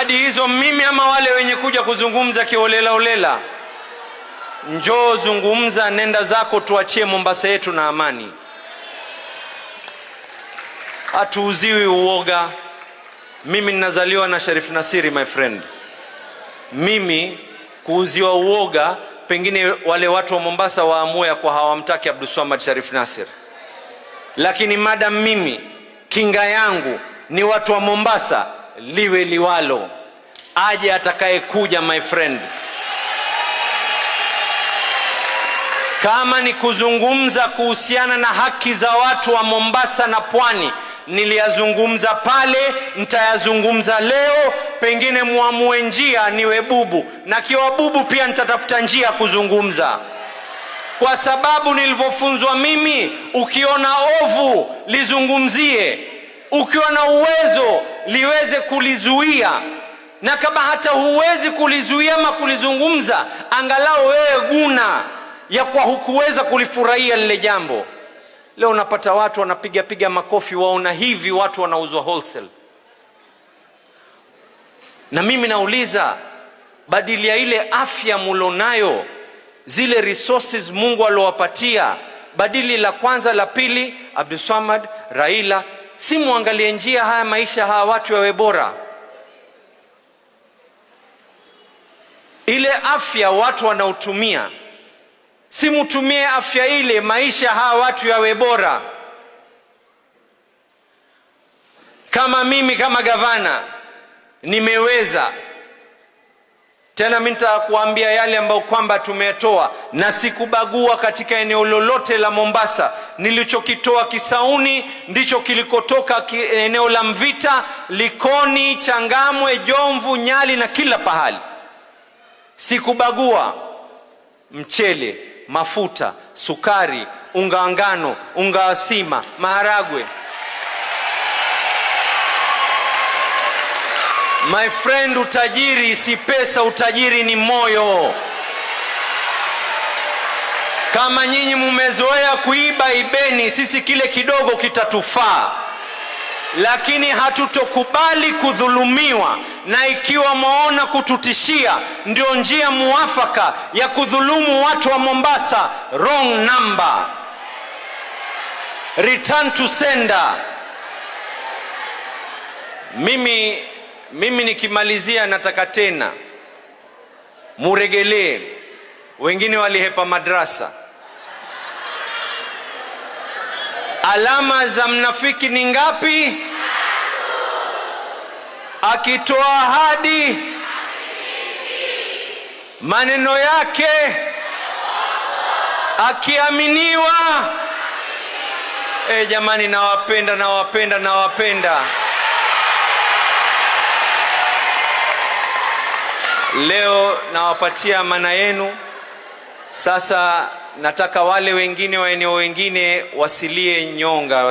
Ahadi hizo mimi ama wale wenye kuja kuzungumza kiholela holela? Njoo zungumza, nenda zako, tuachie Mombasa yetu na amani. Hatuuziwi uoga. Mimi ninazaliwa na Sharif Nasiri, my friend. Mimi kuuziwa uoga, pengine wale watu wa Mombasa waamue ya kwa hawamtaki Abdulswamad Sharif Nasir, lakini madam mimi kinga yangu ni watu wa Mombasa, liwe liwalo, aje atakayekuja, my friend. Kama ni kuzungumza kuhusiana na haki za watu wa Mombasa na Pwani, niliyazungumza pale, nitayazungumza leo. Pengine muamue njia niwe bubu, na kiwa bubu pia nitatafuta njia kuzungumza, kwa sababu nilivyofunzwa mimi, ukiona ovu lizungumzie, ukiwa na uwezo liweze kulizuia, na kama hata huwezi kulizuia ama kulizungumza, angalau wewe guna ya kwa hukuweza kulifurahia lile jambo. Leo unapata watu wanapiga piga makofi, waona hivi watu wanauzwa wholesale. Na mimi nauliza, badili ya ile afya mulonayo, zile resources Mungu aliowapatia, badili la kwanza la pili, Abdulswamad, Raila, si muangalie njia haya maisha hawa watu yawe bora. Ile afya watu wanaotumia, si mutumie afya ile maisha hawa watu yawe bora. Kama mimi kama gavana nimeweza tena, mimi nitakuambia yale ambayo kwamba tumetoa, na sikubagua katika eneo lolote la Mombasa. Nilichokitoa Kisauni ndicho kilikotoka eneo la Mvita, Likoni, Changamwe, Jomvu, Nyali na kila pahali. Sikubagua mchele, mafuta, sukari, unga wa ngano, unga wa sima, maharagwe. My friend, utajiri si pesa, utajiri ni moyo. Kama nyinyi mumezoea kuiba, ibeni, sisi kile kidogo kitatufaa, lakini hatutokubali kudhulumiwa. Na ikiwa mwaona kututishia ndio njia muafaka ya kudhulumu watu wa Mombasa, wrong number, return to sender. Mimi nikimalizia, nataka tena muregelee, wengine walihepa madrasa. Alama za mnafiki ni ngapi? Akitoa ahadi, maneno yake, akiaminiwa. Jamani, nawapenda, nawapenda, nawapenda. Leo nawapatia amana yenu. Sasa nataka wale wengine wa eneo wengine wasilie nyonga.